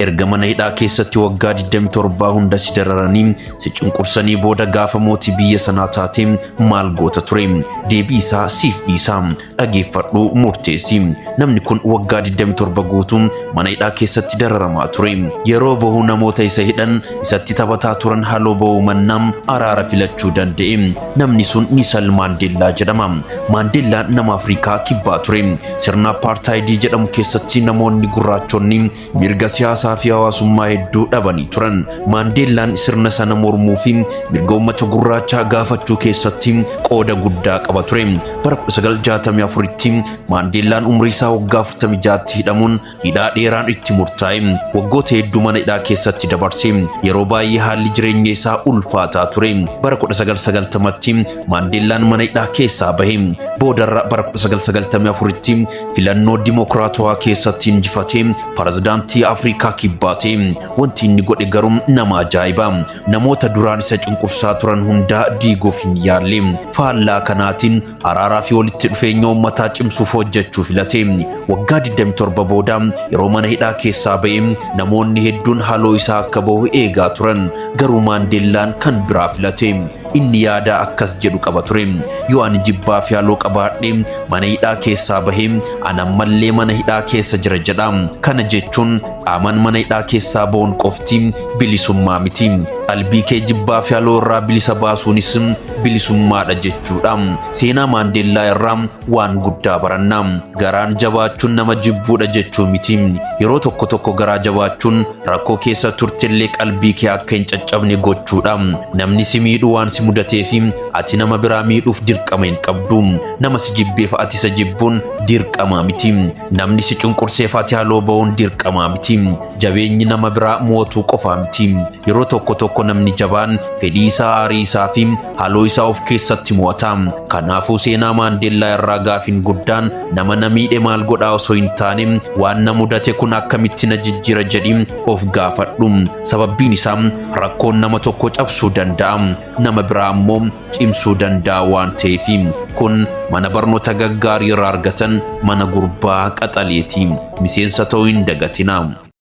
Erga mana hidhaa keessatti waggaa 27 hunda si dararanii si cunqursanii booda gaafa mootii biyya sanaa taate maal goota ture? Deebii isaa siif dhiisa. Dhageeffadhu murteessi. Namni kun waggaa 27 guutuu mana hidhaa keessatti dararamaa ture. Yeroo bahu namoota isa hidhan isatti taphataa turan haaloo bahuu mannaa araara filachuu danda'e. Namni sun Niisal Maandeellaa jedhama. Maandeellaan nama Afrikaa kibbaa ture. Sirna apartaayidii jedhamu keessatti namoonni gurraachonni mirga siyaasaa fi hawaasummaa hedduu dhabanii turan. Maandeellaan sirna sana mormuu fi mirga uummata gurraachaa gaafachuu keessatti qooda guddaa qaba ture. Bara 1964tti Maandeellaan umrii isaa waggaa 46tti hidhamuun hidhaa dheeraan itti murtaa'e. Waggoota hedduu mana hidhaa keessatti dabarse. Yeroo baay'ee haalli jireenya isaa ulfaataa ture. Bara 1990tti Maandeellaan mana hidhaa keessaa bahe. Boodarra bara 1994tti filannoo dimokiraatawaa keessatti injifatee pirezidaantii Afrikaa kibbaa ta'e. Wanti inni godhe garuu nama ajaa'iba. Namoota duraan isa cunqursaa turan hundaa diiguuf hin yaalle. Faallaa kanaatiin araaraa fi walitti dhufeenya uummataa cimsuuf hojjechuu filate. Waggaa 27 booda yeroo mana hidhaa keessaa ba'e namoonni hedduun haaloo isaa akka bahu eegaa turan. Garuu Maandeellaan kan biraa filate. Inni yaada akkas jedhu qaba ture. Yoo ani jibbaa fi haaloo qabaadhe mana hidhaa keessaa bahee ani ammallee mana hidhaa keessa jira jedha. Kana jechuun qaamaan mana hidhaa keessaa bahuun qofti bilisummaa miti. Qalbii kee jibbaa fi haaloo irraa bilisa baasuunis bilisummaadha jechuudha. Seenaa Maandeellaa irraa waan guddaa baranna. Garaan jabaachuun nama jibbuudha jechuu miti. Yeroo tokko tokko garaa jabaachuun rakkoo keessa turtellee qalbii kee akka hin caccabne gochuudha. Namni si miidhu waan si mudatee fi ati nama biraa miidhuuf dirqama hin qabdu. Nama si jibbeef ati isa jibbuun dirqama miti. Namni si cunqurseef ati haaloo ba'uun dirqama miti. Jabeenyi nama biraa mootuu qofaa miti. Yeroo tokko tokko namni jabaan fedhii isaa, aarii isaa fi haaloo isaa of keessatti mo'ata. Kanaafuu seenaa Maandeellaa irraa gaafiin guddaan nama na miidhe maal godhaa osoo hin taane waan na mudate kun akkamitti na jijjiira jedhi of gaafadhu. Sababbiin isaa rakkoon nama tokko cabsuu danda'a, nama biraa ammoo cimsuu danda'a waan ta'eef. Kun mana barnoota gaggaarii irraa argatan mana gurbaa qaxaleeti. Miseensa ta'uu hin dagatina.